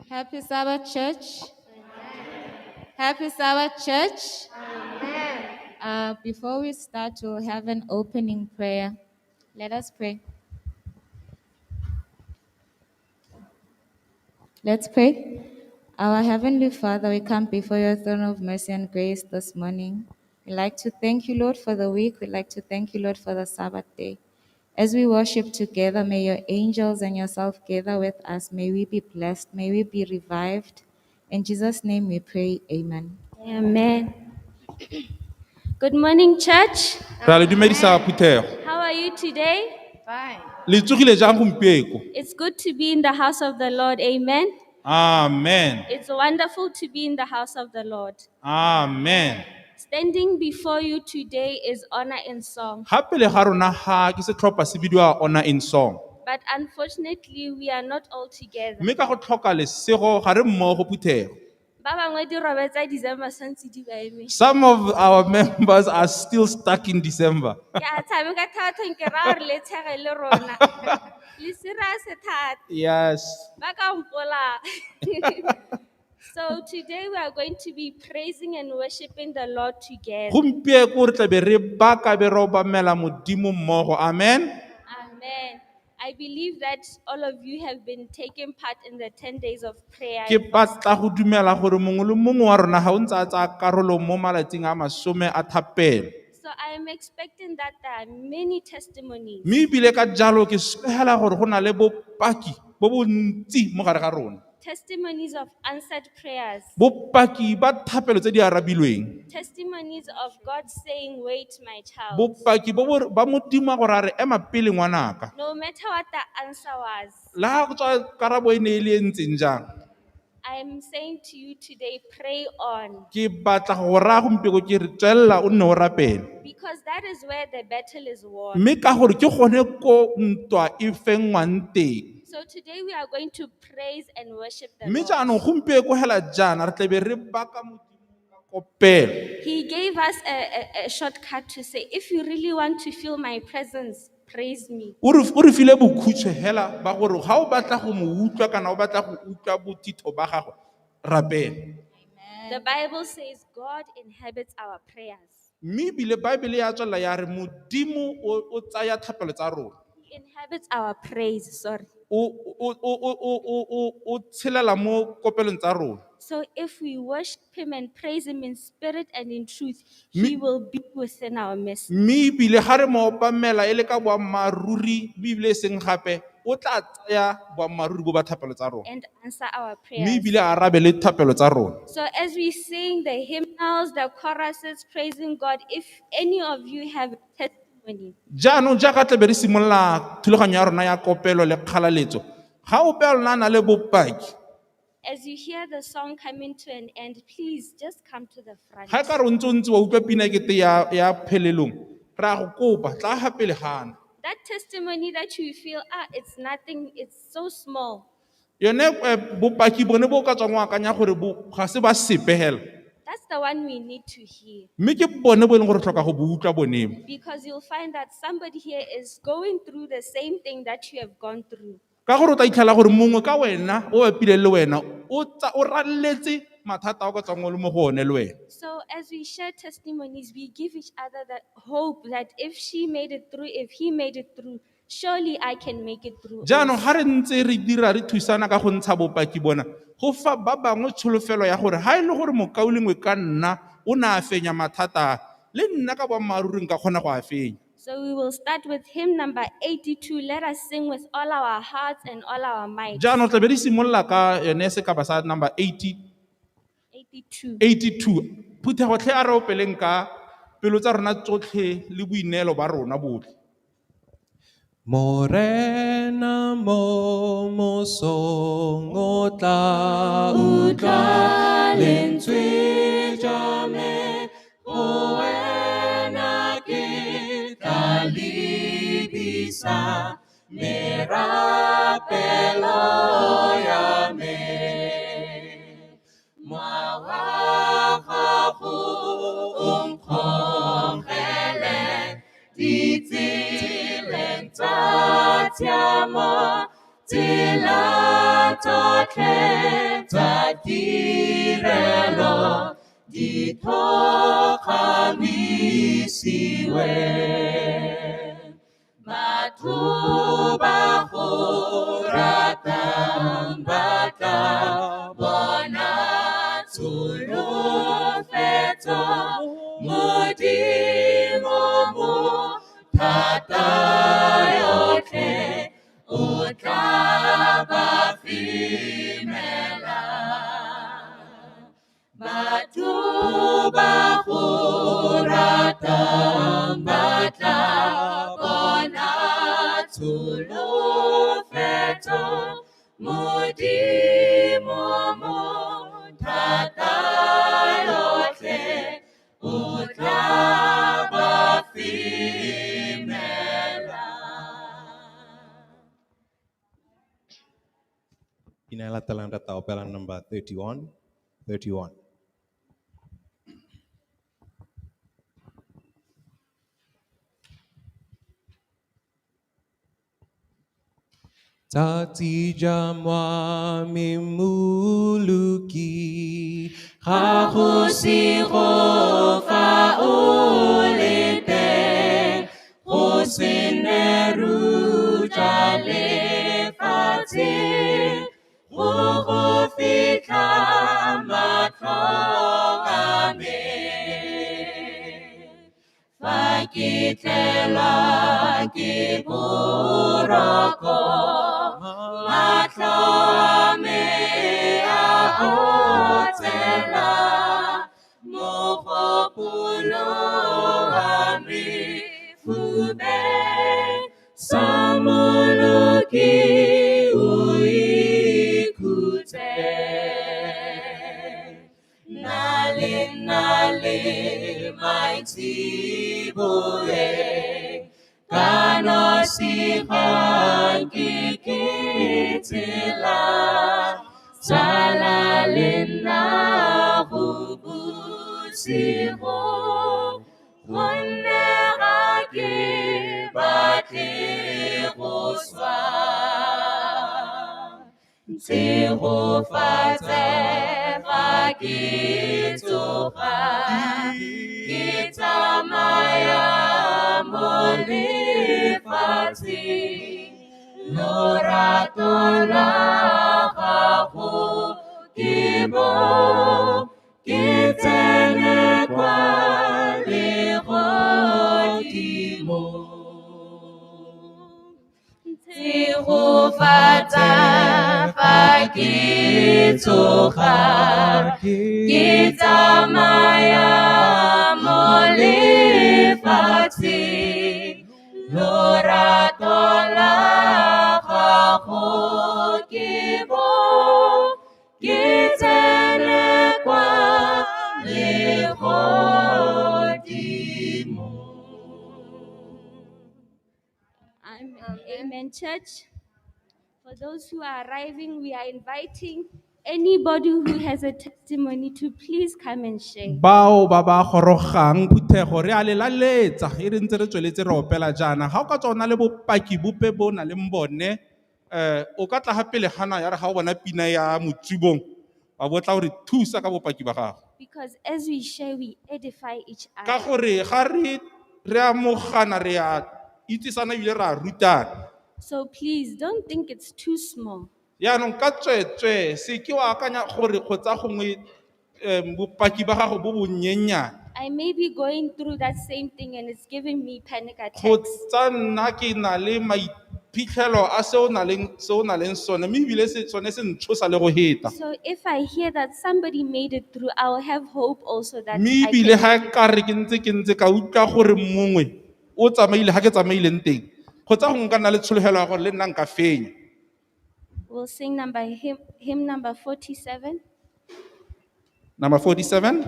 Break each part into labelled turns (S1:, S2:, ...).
S1: Happy Sabbath, Church. Amen. Happy Sabbath, Church. Amen. Before we start, we'll have an opening prayer. Let us pray. Let's pray. Our Heavenly Father, we come before your throne of mercy and grace this morning. We'd like to thank you, Lord, for the week. We'd like to thank you, Lord, for the Sabbath day. As we worship together, may your angels and yourself gather with us. May we be blessed. May we be revived. In Jesus' name we pray. Amen.
S2: Amen. Good morning, church.
S3: Ra le dumedisa phuthego.
S2: How are you today?
S1: Fine.
S3: Le tsogile jang gompieko?
S2: It's good to be in the house of the Lord. Amen.
S3: Amen.
S2: It's wonderful to be in the house of the Lord.
S3: Amen.
S2: Standing before you today is Honor in Song.
S3: Ga pele ga rona ga ke setlhopha se bidiwa Honor in Song.
S2: But unfortunately, we are not all together.
S3: Mme ka go tlhoka lesego ga re mmogo phuthego.
S2: Ba bangwe dirobe tsa December santse di ba eme.
S3: Some of our members are still stuck in December.
S2: Ke a tshameka thata ke raya gore le tshege le rona. Le serious thata.
S3: Yes.
S2: Ba ka mpola. So today we are going to be praising and worshiping the Lord together.
S3: Gompieko re tla be re baka be re obamela Modimo mmogo. Amen.
S2: Amen. I believe that all of you have been taking part in the 10 days of prayer.
S3: Ke batla go dumela gore mongwe le mongwe wa rona ga o ntse a tsaya karolo mo malatsing a masome a thapelo.
S2: So I am expecting that there are many testimonies.
S3: Mme ebile ka jalo ke solofela gore go na le bopaki bo bontsi mo gare ga rona.
S2: Testimonies of answered prayers.
S3: Bopaki ba thapelo tse di arabilweng.
S2: Testimonies of God saying, wait, my child.
S3: Bopaki bo bo ba Modimo a gore a re ema pele ngwanaka.
S2: No matter what the answer was.
S3: Le ha go tswa karabo e ne e le e ntseng jang.
S2: I am saying to you today, pray on.
S3: Ke batla go raya gompieko ke re tswelela o nne o rapele.
S2: Because that is where the battle is won.
S3: Mme ka gore ke gone ko ntwa e fenngwang teng.
S2: So today we are going to praise and worship the
S3: Mme
S2: Lord.
S3: jaanong gompieko hela jaana re tlabe re baka Modimo ka kopelo.
S2: He gave us a shortcut to say, if you really want to feel my presence, praise me.
S3: O re file bokhutshwe hela ba gore ga o batla go mo utlwa kana o batla go utlwa bothitho ba gagwe, rapela.
S2: The Bible says God inhabits our prayers.
S3: Mme ebile Bible ya tswelela ya re Modimo o tsaya thapelo tsa rona.
S2: He inhabits our praise, sorry.
S3: O o o o o o o o tshelela mo kopelong tsa rona.
S2: So if we worship him and praise him in spirit and in truth,
S3: Me-
S2: he will be within our midst.
S3: Mme ebile ga re mo opamela e le ka boammaaruri mme ebile e seng gape o tla tsaya boammaaruri bo ba thapelo tsa rona.
S2: And answer our
S3: Mme
S2: prayers.
S3: ebile a arabe le thapelo tsa rona.
S2: So as we sing the hymnals, the choruses, praising God, if any of you have a testimony,
S3: Jaanong jaaka tlabe re simolola thulaganyo ya rona ya kopelo le kgalaletso, ga ope a lona a na le bopaki,
S2: as you hear the song coming to an end, please just come to the front.
S3: ga e ka re o ntse wa utlwa pina ekete ya phelelong, re a go kopa tla ga pele gana.
S2: That testimony that you feel, it's nothing, it's so small.
S3: Yone bopaki bone bo o ka tswang o akanya gore bo ga se ba sepe hela.
S2: That's the one we need to hear.
S3: Mme ke bone bo e leng gore re tlhoka go bo utlwa boneng.
S2: Because you'll find that somebody here is going through the same thing that you have gone through.
S3: Ka gore o tla itlhela gore mongwe ka wena o bapileng le wena o raletse mathata a o ka tswang o le mo go one le wena.
S2: So as we share testimonies, we give each other that hope that if she made it through, if he made it through, surely I can make it through.
S3: Jaanong ga re ntse re dira re thusana ka go ntsha bopaki bona, go fa ba bangwe tsholofelo ya gore ha e le gore mokaulengwe ka nna o ne a fenya mathata a, le nna ka boammaaruri nka kgona go a fenya.
S2: So we will start with hymn number 82. Let us sing with all our hearts and all our might.
S3: Jaanong tla be re simolola ka yone sekaba sa number
S2: 82.
S3: 82. Phuthego tlhe a re opeleng ka pelo tsa rona tsotlhe le boineelo ba rona botlhe.
S4: Morena mo mosong o tla utlwa lentswe ja me, go wena ke tla lebisa merapelo ya me. Mowa wa gago o nkgogele ditseleng tsa tshiamo, tsela tsotlhe tsa tirelo di thokgamisiwe. Batho ba go ratang ba tla bona tsholofetso, Modimo mo thata yotlhe o tla ba femela. Batho ba go ratang ba tla bona tsholofetso, Modimo mo thata yotlhe o tla ba femela.
S5: Pina e latelang re tla opela number 31, 31. Tsatsi ja mwami muluki, ga go sego fa o le teng, go se nne rutla lefatshe, go go fitlha matlhong a me. Fa ke tlelwa ke boroko, matlho a me a otsela, mogopolo wa me fube, sa Moloki o ikhutse. Nale, nale, maitseboe, ka nosi ga nke ke tsela, tsala le nna go bosigo, gonne ga ke batle go swa. Tshegofatse ga
S4: Fa ke tsoga, ke tsamaya mo lefatsheng, lorato la gago ke bo ke tsene kwa legodimong. Tshegofatsa fa ke tsoga, ke tsamaya mo lefatsheng, lorato la gago ke bo ke tsene kwa legodimong.
S2: Amen. Amen, church. For those who are arriving, we are inviting anybody who has a testimony to please come and share.
S3: Bao ba ba gorogang phuthego re a le laletsa e re ntse re tsweletse re opela jaana ga o ka tswa o na le bopaki bope bo o na leng bone o ka tla ga pele gana ya re ga o bona pina ya motsubong wa bo tla o re thusa ka bopaki ba gago.
S2: Because as we share, we edify each
S3: Ka
S2: other.
S3: Gore ga re re amogana re a itsesana ebile re a rutana.
S2: So please don't think it's too small.
S3: Yaanong ka tsweetswee se ke wa akanya gore kgotsa gongwe bopaki ba gago bo bonyenyane.
S2: I may be going through that same thing and it's giving me panic attacks.
S3: Kgotsa nna ke na le maiphitlhelo a se o na leng se o na leng sone mme ebile sone se ntshosa le go heta.
S2: So if I hear that somebody made it through, I will have hope also that
S3: Mme
S2: I
S3: ebile
S2: can
S3: ga
S2: make it.
S3: ka re ke ntse ka utlwa gore mongwe o tsamaile ga ke tsamaileng teng kgotsa gongwe ka nna le tshologelo ya gore le nna nka fenya.
S2: We'll sing number hymn number 47.
S3: Number 47.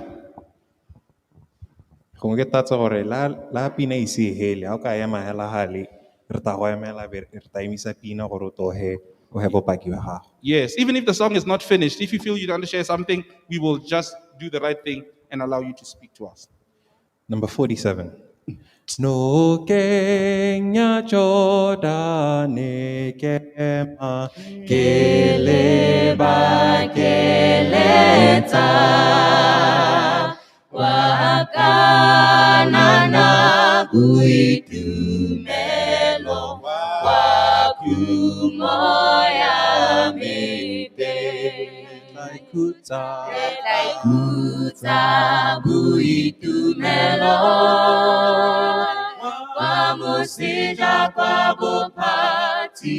S5: Gongwe ke tatsa gore la pina e ise e hele, ha o ka ema hela gale, re tla go emela re tla emisa pina gore o tloge o he bopaki ba gago.
S3: Yes, even if the song is not finished, if you feel you want to share something, we will just do the right thing and allow you to speak to us.
S5: Number 47. Nokeng ya Jordane ke ema, ke leba ke letsa,
S4: kwa Kanana boitumelo, kwa khumo ya me teng.
S5: Tla ikhutsa.
S4: Re tla ikhutsa boitumelo, kwa moseja kwa bophatsimo,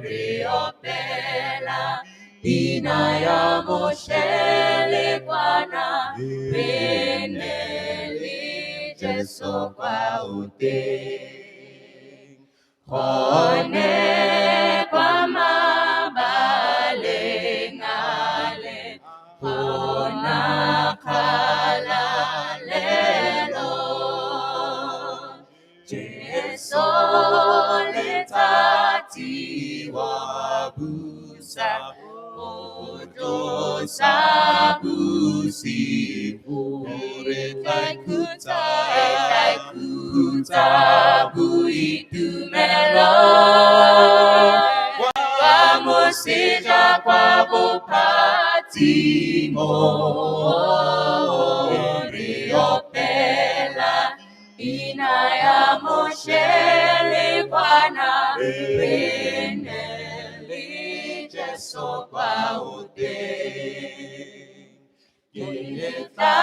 S4: re opela pina ya Moshe le kwana, re ne le Jesu kwa oteng. Gone kwa mabaleng ale, go na kgalalelo. Jesu letsatsi wa busa, o tlosa bosigo.
S5: Re tla ikhutsa.
S4: Re tla ikhutsa boitumelo, kwa moseja kwa bophatsimo, re opela pina ya Moshe le kwana, re ne le Jesu kwa oteng. Ke tla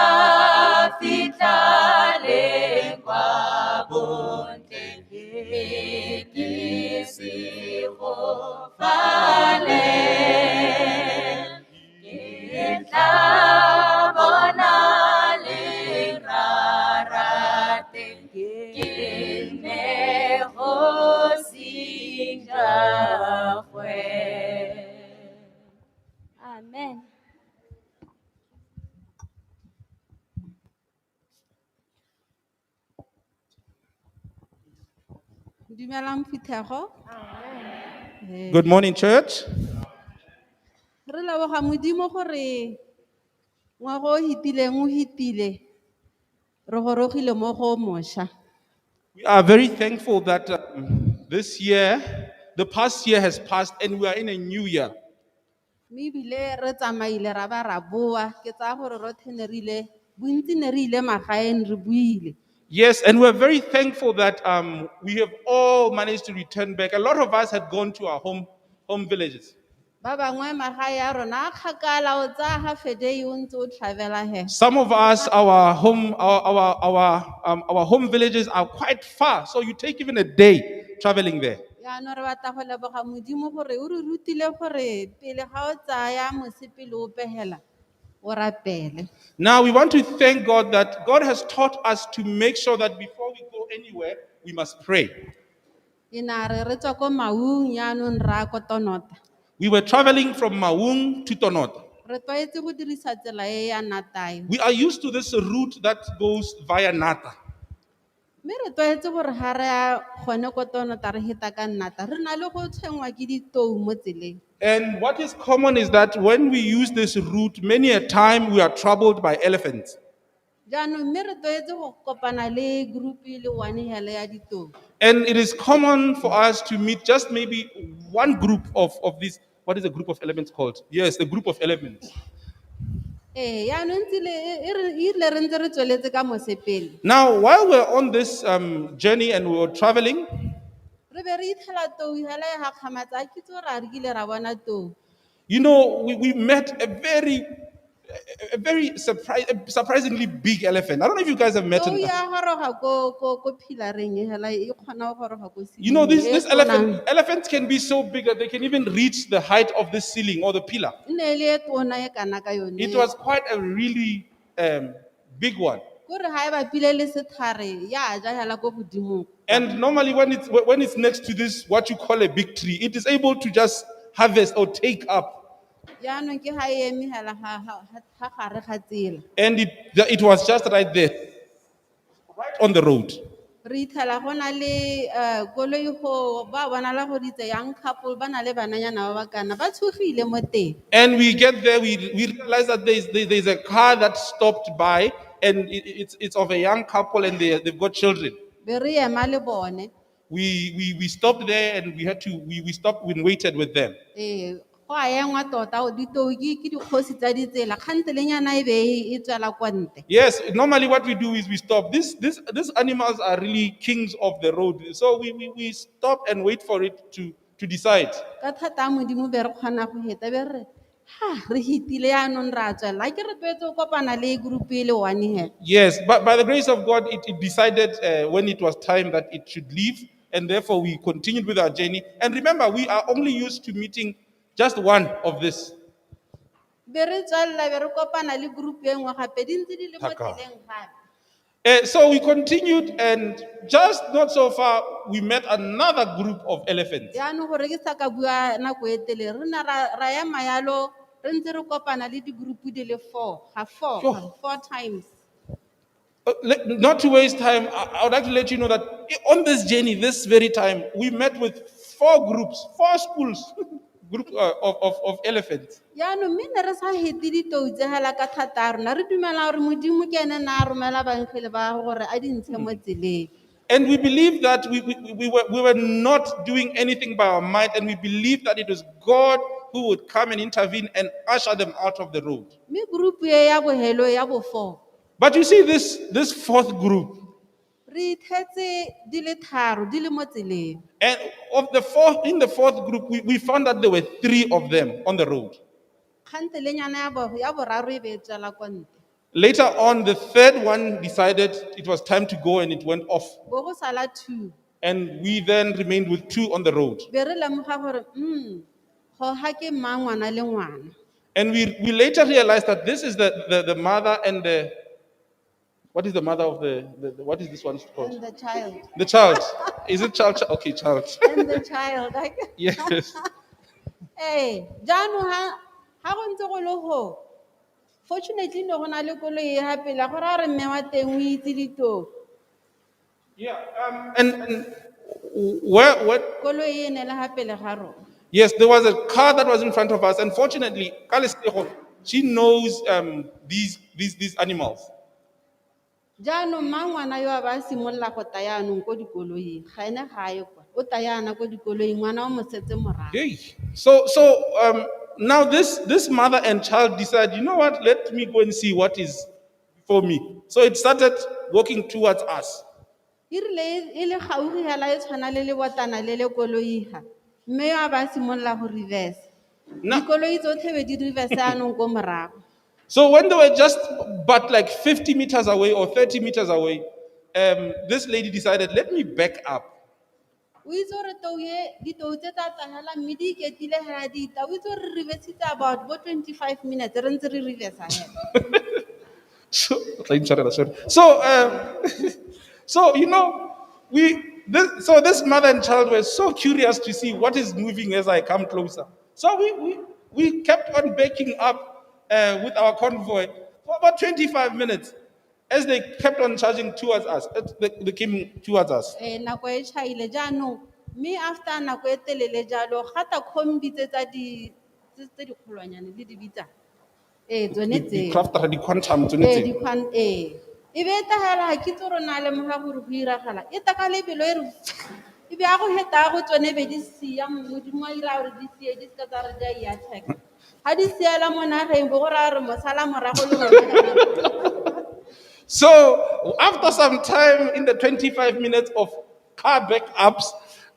S4: fitlha le kwa bontle, mme ke segofale. Ke tla bona le rarate, ke nne kgosing gagwe.
S2: Amen.
S6: Dumelang phuthego.
S3: Good morning, church.
S6: Re leboga Modimo gore ngwaga o hitileng o hitile. Re gorogile mo go o mošwa.
S3: We are very thankful that this year, the past year has passed and we are in a new year.
S6: Mme ebile re tsamaile ra ba ra boa, ke tsaya gore rotlhe ne re ile, bontsi ne re ile magaeng re buile.
S3: Yes, and we're very thankful that we have all managed to return back. A lot of us had gone to our home villages.
S6: Ba bangwe magae a rona a kgakala o tsaya half a day o ntse o travel-a he.
S3: Some of us, our home villages are quite far, so you take even a day traveling there.
S6: Jaanong re batla go leboga Modimo gore o re rutile gore pele ga o tsaya mosepele ope hela, o rapele.
S3: Now we want to thank God that God has taught us to make sure that before we go anywhere, we must pray.
S6: E na re re tswa ko Maung jaanong ra ko Tonota.
S3: We were traveling from Maung to Tonota.
S6: Re tlwaetse go dirisa tsela e ya Nata e.
S3: We are used to this route that goes via Nata.
S6: Mme re tlwaetse gore ga re ya gone ko Tonota re heta ka Nata, re na le go tshwenngwa ke ditou mo tseleng.
S3: And what is common is that when we use this route, many a time we are troubled by elephants.
S6: Jaanong mme re tlwaetse go kopana le group e le one hela ya ditou.
S3: And it is common for us to meet just maybe one group of these. What is a group of elephants called? Yes, the group of elephants.
S6: Ee, jaanong tsile, e, e re, e rile re ntse re tsweletse ka mosepele.
S3: Now, while we're on this journey and we were traveling,
S6: Re be re itlhela tou hela e gakgamatsa, a ke itse gore a re kile ra bona tou.
S3: We met a very, a very a surprisingly big elephant. I don't know if you guys have met
S6: Tou
S3: an
S6: ya goroga ko pillareng e hela, e kgona go goroga ko
S3: You know,
S6: ceiling e
S3: this
S6: tona.
S3: elephants can be so big that they can even reach the height of the ceiling or the pillar.
S6: E ne e le e tona e kana ka yone.
S3: It was quite a really big one.
S6: Kore ha e bapile le setlhare, ya ja hela ko godimo.
S3: And normally when it's next to this, what you call a big tree, it is able to just harvest or take up.
S6: Jaanong ke ha e eme hela ha gare ga tsela.
S3: And it was just right there, right on the road.
S6: Re itlhela go na le koloi go ba bonala go ditse young couple ba na le bananyana ba ba kana ba tshogile mo teng.
S3: And we get there, we realize that there's a car that stopped by, and it's of a young couple and they've got children.
S6: Be re ema le bone.
S3: We stopped there and we stopped and waited with them.
S6: Ee, go a engwa tota, ditou ke dikgosi tsa ditsela, kgantelenyana e be e tswela kwa ntle.
S3: Yes, normally what we do is we stop. These animals are really kings of the road. So we stop and wait for it to decide.
S6: Ka thata ya Modimo be re kgona go heta, be re, ha, re hetile jaanong ra tswela. Ke re tlwaetse go kopana le group e le one hela.
S3: Yes, but by the grace of God, it decided when it was time that it should leave, and therefore we continued with our journey. And remember, we are only used to meeting just one of this.
S6: Be re tswella, be re kopana le group e nngwe gape, di ntse di le mo
S3: Thaka.
S6: tseleng gape.
S3: So we continued, and just not so far, we met another group of elephants.
S6: Jaanong gore ke sa ka bua nako e telele, re ne ra ema yalo, re ntse re kopana le di-group di le four, ga four,
S3: Sure.
S6: ga four times.
S3: Not to waste time, I would like to let you know that on this journey, this very time, we met with four groups, four schools, group of elephants.
S6: Jaanong mme ne re sa hete ditou tse hela ka thata ya rona, re dumela gore Modimo ke ene na a romela baengele ba gagwe gore a di ntshe mo tseleng.
S3: And we believe that we were not doing anything by our might, and we believe that it was God who would come and intervene and usher them out of the road.
S6: Mme group e ya bohelo ya bo four.
S3: But you see this fourth group.
S6: Re ithetse di le tharo, di le mo tseleng.
S3: And in the fourth group, we found that there were three of them on the road.
S6: Kgantelenyana ya boraro e be e tswela kwa ntle.
S3: Later on, the third one decided it was time to go and it went off.
S6: Bo go sala two.
S3: And we then remained with two on the road.
S6: Be re lemoga gore, go ha ke mmangwana le ngwana.
S3: And we later realized that this is the mother and the, what is the mother of the, what is this one called?
S6: And the child.
S3: The child. Is it child? Okay, child.
S6: And the child.
S3: Yes.
S6: Hey, jaanong ha go ntse go le go, fortunately ne go na le koloi e ha pele, go raya gore mme wa teng o itse ditou.
S3: Yeah, and where, what?
S6: Koloi e ne le ha pele ga rona.
S3: Yes, there was a car that was in front of us. Unfortunately, Kalesego, she knows these animals.
S6: Jaanong mmangwana yo a ba a simolola go taya jaanong ko dikoloing, ga ene ga a ye kwa, o taya yana ko dikoloing, ngwana o mo setse morago.
S3: Hey. So Now this mother and child decide, you know what, let me go and see what is before me. So it started walking towards us.
S6: E rile e le gaufi hela e tshwana le lebotana le le koloi ha, mme yo a ba simolola go reverse. Dikoloi tsotlhe be di reverse anong ko morago.
S3: So when they were just but like 50 meters away or 30 meters away, this lady decided, let me back up.
S6: O itse gore tou e, ditou tse tsa tlagela mme di iketile hela di tla. O itse gore re reversitse about bo 25 minutes re ntse re reversa hela.
S3: So, sorry. So, you know, we, this, so this mother and child were so curious to see what is moving as I come closer. So we kept on backing up with our convoy for about 25 minutes as they kept on charging towards us. They came towards us.
S6: Nako e tšhaile jaanong, mme after nako e telele jalo, gata khombi tse tsa di, tse, tse dikgolwanyane le di bitsa. Tsone
S3: Di
S6: tseo.
S3: Crafter, di quantum, tsone tseo.
S6: Di ee. E be e tla hela, ha ke itse gore o na lemoga gore go iragala. E tla ka lebelo e re, e be a go heta go tsone be di sia, Modimo a ira gore di sie, di seka tsa re di a e attack. Ha di siela mo nageng, bo go raya gore mosala morago le lona.
S3: So after some time in the 25 minutes of car backups,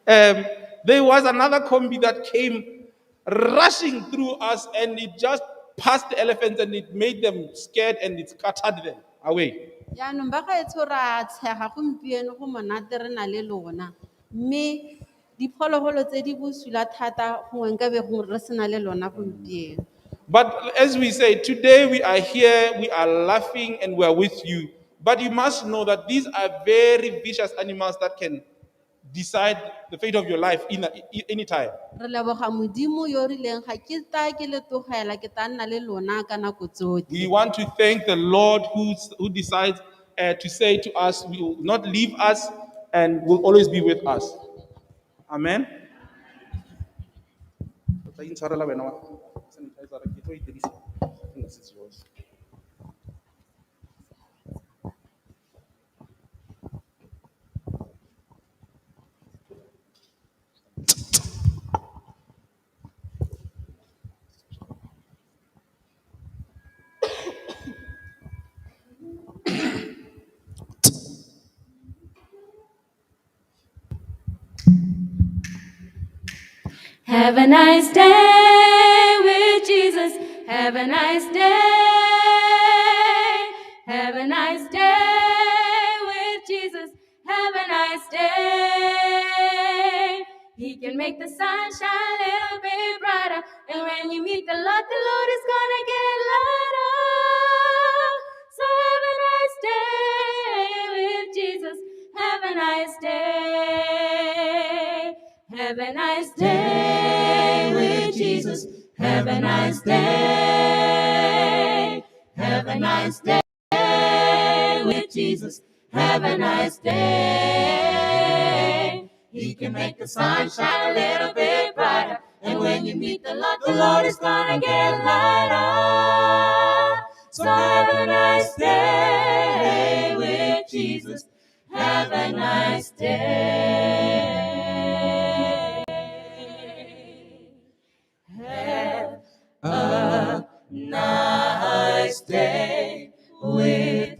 S3: there was another combi that came rushing through us, and it just passed the elephants and it made them scared and it scattered them away.
S6: Jaanong ba gaetsho ra tshega gompieno go monate re na le lona, mme diphologolo tse di bosula thata gongwe nkabe go re sena le lona gompieno.
S3: But as we say, today we are here, we are laughing and we are with you. But you must know that these are very vicious animals that can decide the fate of your life in any time.
S6: Re leboga Modimo yo rileng ga ke tla ke le tlogela, ke tla nna le lona ka nako tsotlhe.
S3: We want to thank the Lord who decides to say to us, we will not leave us and will always be with us. Amen.
S2: Have a nice day with Jesus. Have a nice day. Have a nice day with Jesus. Have a nice day. He can make the sun shine a little bit brighter. And when you meet the Lord is going to get lighter. So have a nice day with Jesus. Have a nice day. Have a nice day with Jesus. Have a nice day. Have a nice day with Jesus. Have a nice day. He can make the sun shine a little bit brighter. And when you meet the Lord is going to get lighter. So have a nice day with Jesus. Have a nice day. Have a nice day with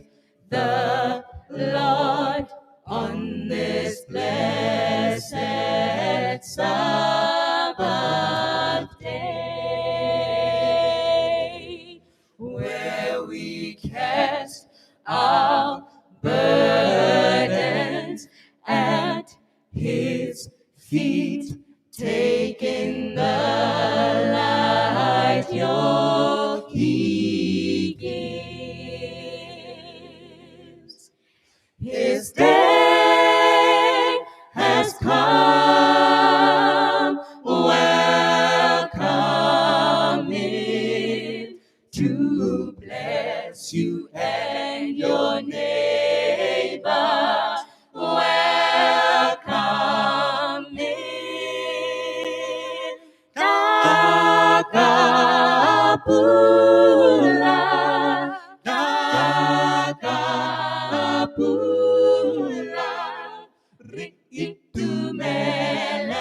S2: the Lord on this blessed Sabbath day, where we cast our burdens at His feet, taking the light yoke He gives. His day has come, welcome him to bless you and your neighbor. Welcome him. Takapula, takapula, re itumelela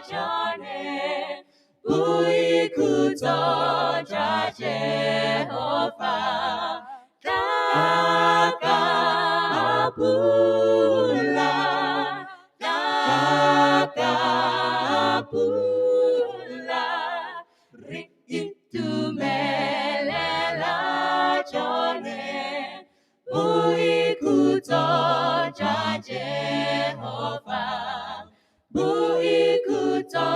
S2: jone, boikhutso.
S4: Jehova, tlaka pula, tlaka pula, re itumelela tsone, boikhutso jwa Jehova, boikhutso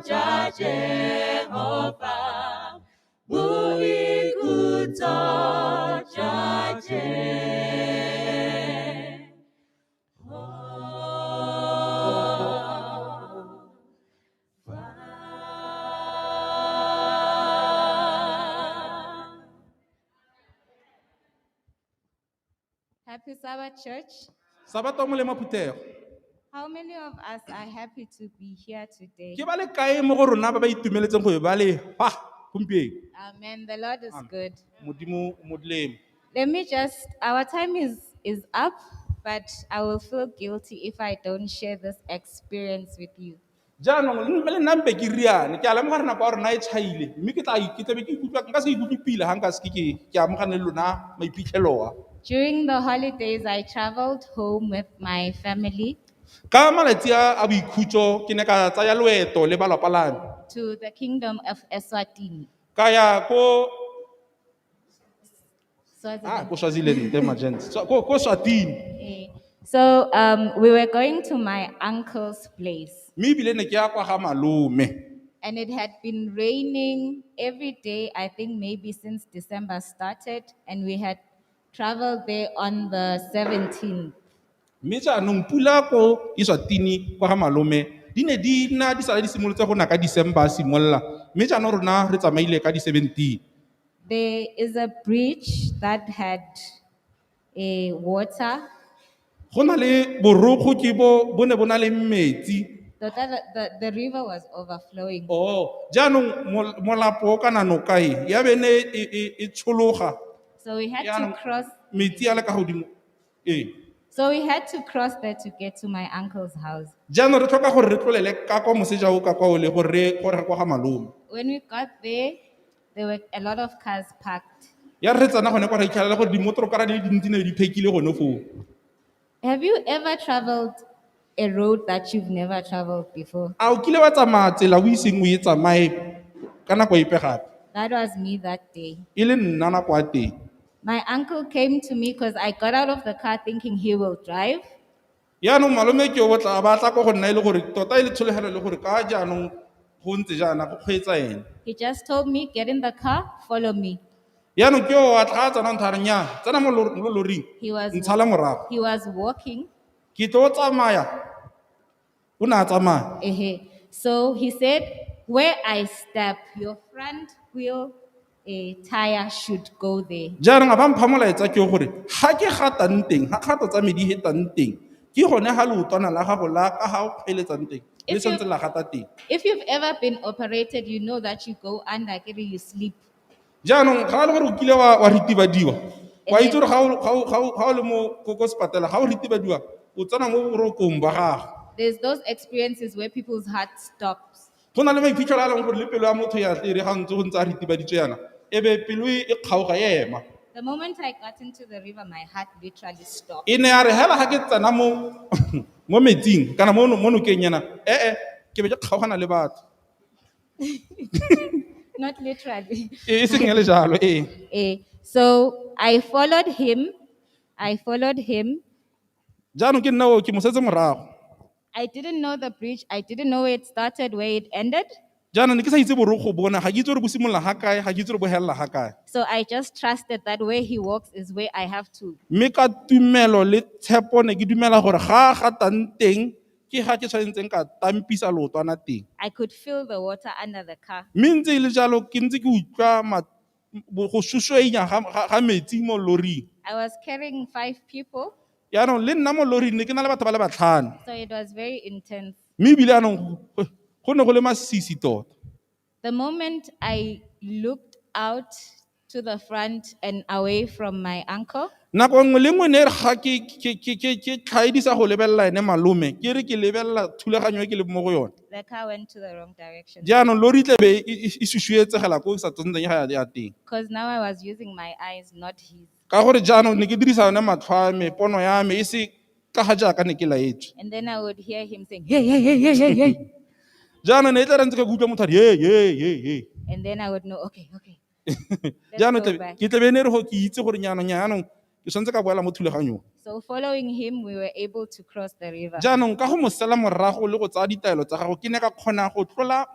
S4: jwa Jehova, boikhutso jwa Jehova.
S1: Happy Sabbath, church.
S3: Sabato o molemo phuthego.
S1: How many of us are happy to be here today?
S3: Ke ba le kae mo go rona ba ba itumeletseng go e ba le fa gompieno?
S1: Amen. The Lord is
S3: Amen.
S1: Good.
S3: Modimo o molemo.
S1: Let me just, our time is up, but I will feel guilty if I don't share this experience with you.
S3: Jaanong le nna mpe ke riane ke a lemoga re nako ya rona e tšhaile mme ke tla ke tlabe ke ikutlwa nka se ikutlwe pila ga nka seke ke amogane le lona maiphitlhelo a.
S1: During the holidays, I traveled home with my family
S3: Ka malatsi a boikhutso ke ne ka tsaya loeto le balapa la me
S1: to the kingdom of Eswatini.
S3: Ka ya ko
S1: Swaziland.
S3: Ko Swaziland emergency ko Swatini.
S1: So we were going to my uncle's place.
S3: Mme ebile ne ke ya kwa ga malome.
S1: And it had been raining every day, I think maybe since December started, and we had traveled there on the 17th.
S3: Mme jaanong pula ko Eswatini kwa ga malome di ne di nna di sala di simolotse go na ka December a simolola mme jaanong rona re tsamaile ka di-17.
S1: There is a bridge that had a water.
S3: Go na le borokgo ke bo bo ne bo na le metsi.
S1: The river was overflowing.
S3: Oh, jaanong molapo o kana noka e ya be ne e tshologa.
S1: So we had to
S3: Jaanong
S1: cross.
S3: Metsi a le ka godimo ee.
S1: So we had to cross there to get to my uncle's house.
S3: Jaanong re tlhoka gore re tlolele ka kwa moseja o ka kwa ole gore re gore kwa ga malome.
S1: When we got there, there were a lot of cars parked.
S3: Ya re tsena gone kwa re itlhelela gore dimotorokara di le dintsi ne di phekile gone foo.
S1: Have you ever traveled a road that you've never traveled before?
S3: A o kile wa tsamaya tsela o iseng o e tsamaye ka nako epe gape?
S1: That was me that day.
S3: E le nna nako ya teng.
S1: My uncle came to me because I got out of the car thinking he will drive.
S3: Yaanong malome ke o tla ba tla ko go nna e le gore tota e le tshologelo le gore ka jaanong go ntse jaana go kgweetsa ene.
S1: He just told me, get in the car, follow me.
S3: Yaanong ke o a tla a tsena ntho a re nnyaa, tsena mo loring,
S1: He was
S3: ntshala morago.
S1: He was walking.
S3: Ke tlo tsamaya. O ne a tsamaya.
S1: Ehe. So he said, where I step, your front wheel a tire should go there.
S3: Jaanong a ba mpha molaetsa ke gore ga ke gatang teng, ga kgato tsa me di hetang teng, ke gone ga leotwana la gago la ka ga o kgweeletsang teng, le tshwanetse la gata teng.
S1: If you've ever been operated, you know that you go under, kere you sleep.
S3: Jaanong ga e le gore o kile wa ritibadiwa, wa itse gore ga o le mo ko sepatela, ga o ritibadiwa, o tsena mo borokong ba gago.
S1: There's those experiences where people's heart stops.
S3: Go na le maiphitlhelo a leng gore le pelo ya motho ya tle e re ga ntse go ntse a ritibaditswe yana, e be pelo e kgaoga e ema.
S1: The moment I got into the river, my heart literally stopped.
S3: E ne ya re hela ga ke tsena mo metsing kana mo nokeng yana, ee, ke be ke kgaogana le batho.
S1: Not literally.
S3: E seng e le jalo, ee.
S1: So I followed him. I followed him.
S3: Jaanong ke nna o ke mo setse morago.
S1: I didn't know the bridge. I didn't know where it started, where it ended.
S3: Jaanong ne ke sa itse borokgo bona, ga ke itse gore bo simolola ga kae, ga ke itse gore bo helela ga kae.
S1: So I just trusted that where he walks is where I have to.
S3: Mme ka tumelo le tshepo ne ke dumela gore ga a gatang teng, ke ga ke tshwanetseng ka tampisa leotwana teng.
S1: I could feel the water under the car.
S3: Mme ntse e le jalo, ke ntse ke utlwa go susuenya ga metsi mo loring.
S1: I was carrying 5 people.
S3: Jaanong le nna mo loring ne ke na le batho ba le batlhano.
S1: So it was very intense.
S3: Mme ebile jaanong go ne go le masisi tota.
S1: The moment I looked out to the front and away from my uncle,
S3: Nako nngwe le nngwe ne re ga ke tlhaedisa go lebelela ene malome, ke re ke lebelela thulaganyo e ke leng mo go yone.
S1: The car went to the wrong direction.
S3: Jaanong lori tlebe e susuetsegela ko e sa tshwanetseng ya ya teng.
S1: Because now I was using my eyes, not his.
S3: Ka gore jaanong ne ke dirisa yone matlho a me, pono ya me, e se ka ga jaaka ne ke laetswe.
S1: And then I would hear him saying, hey, hey, hey, hey, hey, hey.
S3: Jaanong ne e tla re ntse ka ke utlwa motho a re, "Ye, ye, ye, ye."
S1: And then I would know, okay, okay. Let's
S3: Jaanong
S1: go back.
S3: ke tlebe ne re go ke itse gore jaanong jaanong ke tshwanetse ka boela mo thulaganyong.
S1: So following him, we were able to cross the river.
S3: Jaanong ka go mo sela morago le go tsaya ditaelo tsa gago, ke ne ka kgona go tlola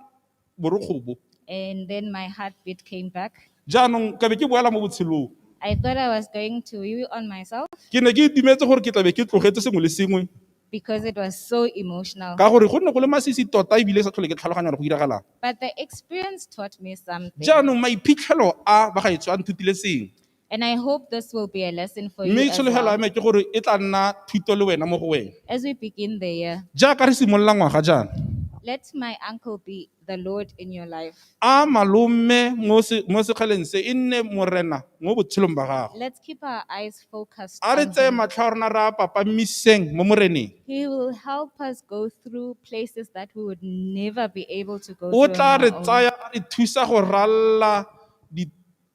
S3: borokgo bo.
S1: And then my heartbeat came back.
S3: Jaanong ka be ke boela mo botshelong.
S1: I thought I was going to wee on myself
S3: Ke ne ke itumetse gore ke tlabe ke tlogetse sengwe le sengwe
S1: because it was so emotional.
S3: ka gore go nne go le masisi tota ebile sa tlhole ke tlhaloganya gore go diragalang.
S1: But the experience taught me something.
S3: Jaanong maiphitlhelo a bagaetsho a nthutile sengwe.
S1: And I hope this will be a lesson for you
S3: Mme
S1: as
S3: tsholofelo ya
S1: well.
S3: me ke gore e tla nna thuto le wena mo go wena.
S1: As we begin the year,
S3: Jaaka re simolola ngwaga jaana,
S1: let my uncle be the Lord in your life.
S3: a malome mo sekgaleng se e nne morena mo botshelong ba gago.
S1: Let's keep our eyes focused
S3: A re
S1: on
S3: tseye
S1: him.
S3: matlho a rona re a papamiseng mo moreneng.
S1: He will help us go through places that we would never be able to go
S3: O
S1: through on
S3: tla
S1: our
S3: re
S1: own.
S3: tsaya a re thusa go ralala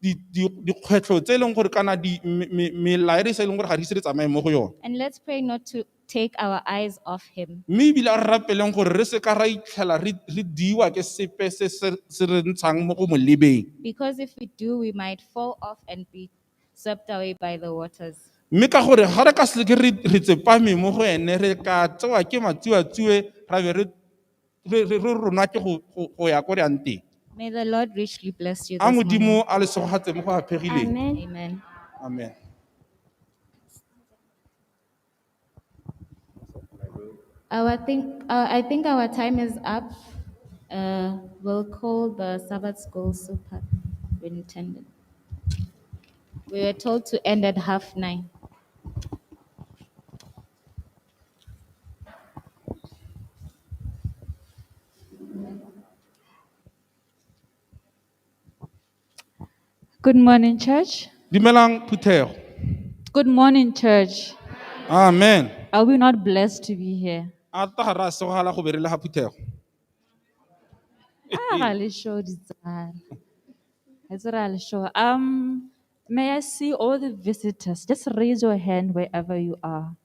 S3: dikgwetlho tse e leng gore kana mela e re sa e leng gore ga re ise re tsamaye mo go yone.
S1: And let's pray not to take our eyes off him.
S3: Mme ebile a re rapeleng gore re se ka ra itlhela re diiwa ke sepe se se re ntshang mo go mo lebeng.
S1: Because if we do, we might fall off and be swept away by the waters.
S3: Mme ka gore ga re ka se ke re tsepame mo go ene, re ka tsewa ke matsuatsue, ra be re ronwa ke go ya ko re yang teng.
S1: May the Lord richly bless you
S3: A
S1: this morning.
S3: Modimo a le segogatse mo go aphegileng.
S6: Amen.
S1: Amen.
S3: Amen.
S1: I think our time is up. We'll call the Sabbath School Superintendent. We were told to end at 9:30.
S2: Good morning, church.
S3: Dumelang phuthego.
S2: Good morning, church.
S3: Amen.
S2: Are we not blessed to be here?
S3: A ta ga re a segogala go be re le ga phuthego.
S2: Ah, ga le sure ditsala. Ga se ra le sure. May I see all the visitors? Just raise your hand wherever you are.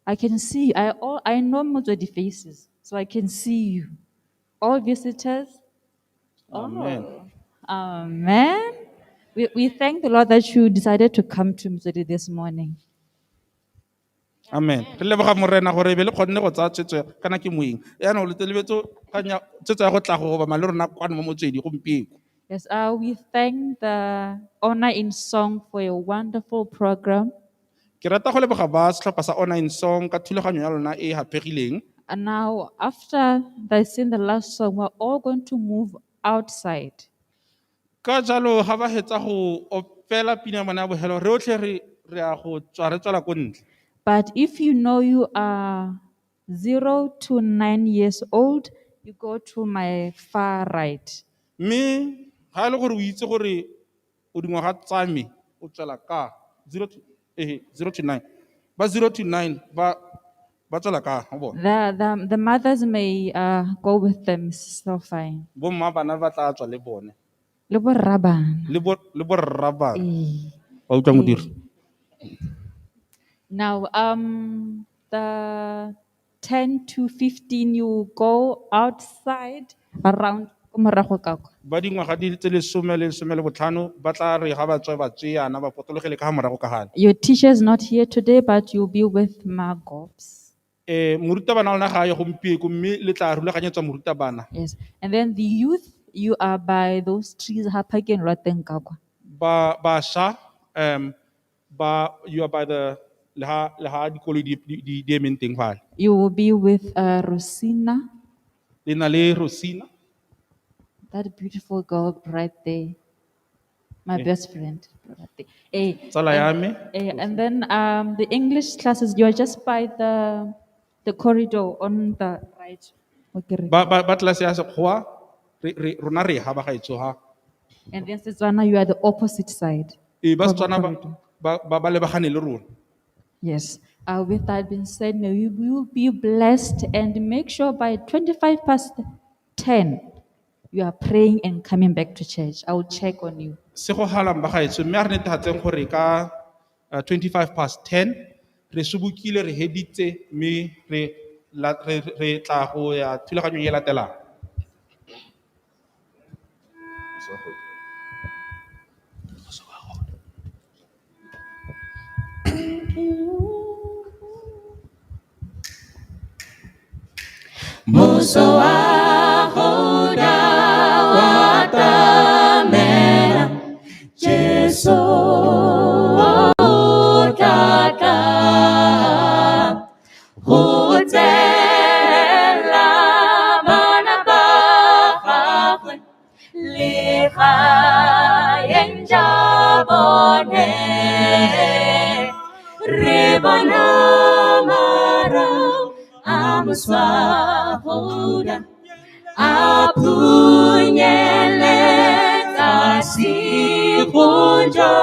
S2: I can see. I know most of the faces, so I can see you. All visitors.
S3: Amen.
S2: Oh, amen. We thank the Lord that you decided to come to Motswedi this morning.
S3: Amen. Re leboga morena gore be le kgonne go tsaya tshwetso ya, kana ke moeng. Yaanong le lebetse kanya tshwetso ya go tla go obama le rona kwano mo Motswedi gompieno.
S2: Yes, we thank the Honor in Song for a wonderful program.
S3: Ke rata go leboga ba setlhopha sa Honor in Song ka thulaganyo ya lona e e haphegileng.
S2: And now, after they sing the last song, we're all going to move outside.
S3: Ka jalo, ga ba hetsa go opela pina ya bona ya bogelo, re otlhe re ya go tswa, re tswela ko ntle.
S2: But if you know you are 0 to 9 years old, you go to my far right.
S3: Mme ga e le gore o itse gore o dingwaga tsa me, o tswela ka 0 to, 0 to 9. Ba 0 to 9 ba tswela ka, ho bona.
S2: The mothers may go with them, it's still fine.
S3: Bo mma bana ba tla tswa le bone.
S2: Le bo rra bana.
S3: Le bo rra bana.
S2: Ee.
S3: Ba utlwa modiri.
S2: Now, the 10 to 15, you go outside around ko morago ka kwa.
S3: Ba dingwaga di tse lesome le lesome le botlhano, ba tla re ga ba tswe ba tseyana, ba potologele ka ga morago ka gale.
S2: Your teacher is not here today, but you'll be with Margops.
S3: Morutabana wa lona ga a ye gompieno, mme le tla rulaganyetswa morutabana.
S2: Yes, and then the youth, you are by those trees, ha parking lot teng ka kwa.
S3: Ba, bašwa, ba, you are by the, le ha, le ha dikoloi di emeng teng fale.
S2: You will be with Rosina.
S3: Le na le Rosina.
S2: That beautiful girl right there. My best friend. Right there.
S3: Tsala ya me.
S2: And then the English classes, you are just by the corridor on the right. Okay.
S3: Ba class ya Sekgowa, rona re ha ba gaetsho ha.
S2: And then Setswana, you are the opposite side.
S3: Ba
S2: Of the
S3: Setswana
S2: corridor.
S3: ba lebagane le rona.
S2: Yes. With that being said, may you be blessed and make sure by 10:25 you are praying and coming back to church. I will check on you.
S3: Segogalang bagaetsho, mme a re netefatseng gore ka 10:25 re sobokile, re heditse, mme re tla go ya thulaganyong e latelang.
S4: Muso wa gouda wa tamela, Jesu o tla tla go tseela bana ba gagwe legaeng ja bone. Re bona mara a moswa gouda a phunyeletsa segonjo.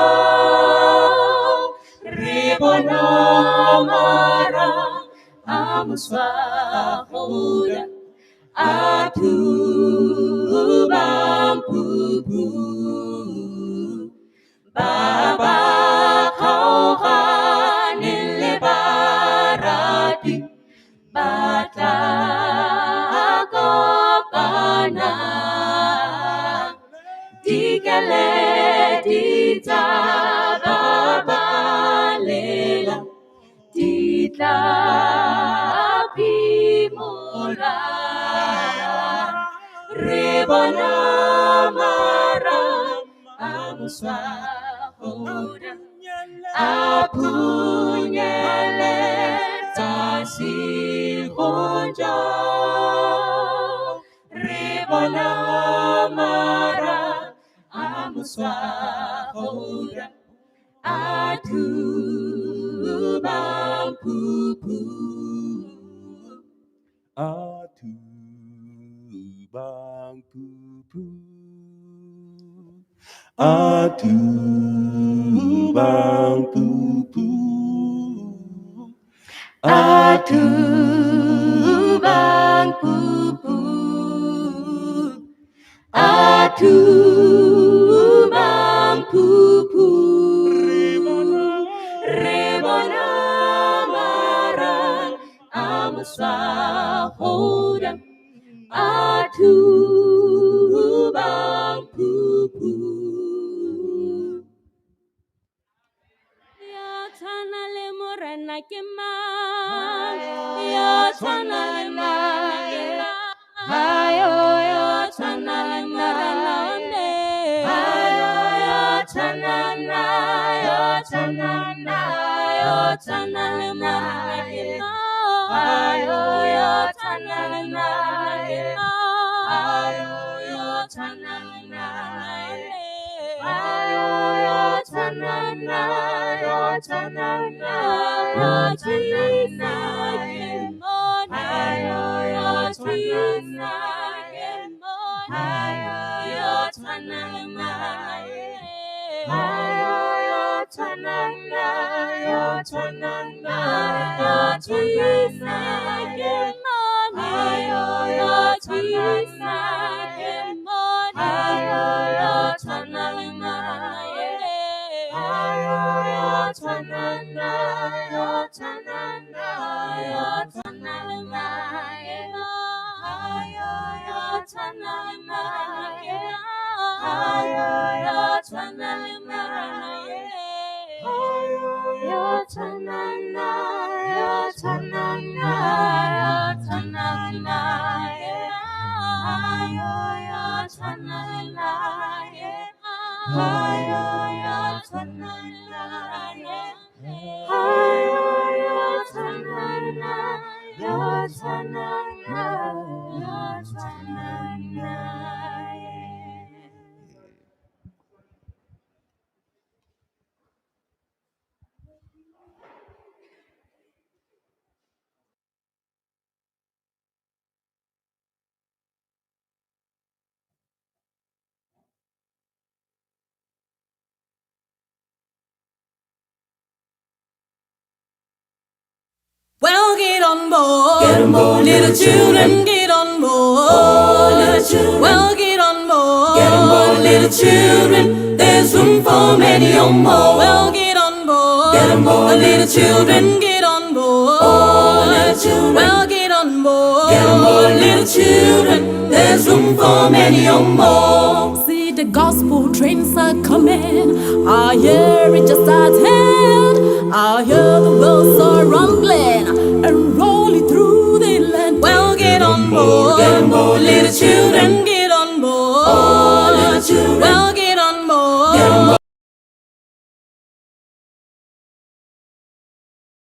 S4: Re bona mara a moswa gouda a thubang phupu. Ba ba kgaoganeng le barati ba tla kopana. Dikeledi tsa ba ba lela di tla phimola. Re bona mara a moswa gouda a phunyeletsa segonjo. Re bona mara a moswa gouda a thubang phupu.
S7: A thubang phupu. A thubang phupu.
S4: A thubang phupu. A thubang phupu. Re bona mara a moswa gouda a thubang phupu. Ya tshwana le Morena ke mang? Ya tshwana le Morena ke mang? Hayo, ya tshwana le Morena me. Hayo, ya tshwana na, ya tshwana na, ya tshwana le Morena ke mang? Hayo, ya tshwana le Morena ke mang? Hayo, ya tshwana le Morena me. Hayo, ya tshwana na, ya tshwana na, ya tshwana na ke mang? Hayo, ya tshwana na ke mang? Hayo, ya tshwana le Morena me. Hayo, ya tshwana na, ya tshwana na, ya tshwana na ke mang? Hayo, ya tshwana na ke mang? Hayo, ya tshwana le Morena me. Hayo, ya tshwana na, ya tshwana na, ya tshwana le Morena me. Hayo, ya tshwana le Morena me. Hayo, ya tshwana le Morena me. Hayo, ya tshwana na, ya tshwana na, ya tshwana le Morena me. Hayo, ya tshwana le Morena me. Hayo, ya tshwana le Morena me. Hayo, ya tshwana na, ya tshwana na, ya tshwana na. on board. Get on board, little children, get on board. Oh, little children. Well, get on board. Get on board, little children. There's room for many or more. Well, get on board. Get on board, little children, get on board. Oh, little children. Well, get on board. Get on board, little children. There's room for many or more.
S8: See, the gospel trains are coming. I hear it just at hand. I hear the wheels are rumbling and rolling through the land.
S4: Well, get on board, get on board, little children, get on board. Oh, little children. Well, get on board. Get on board.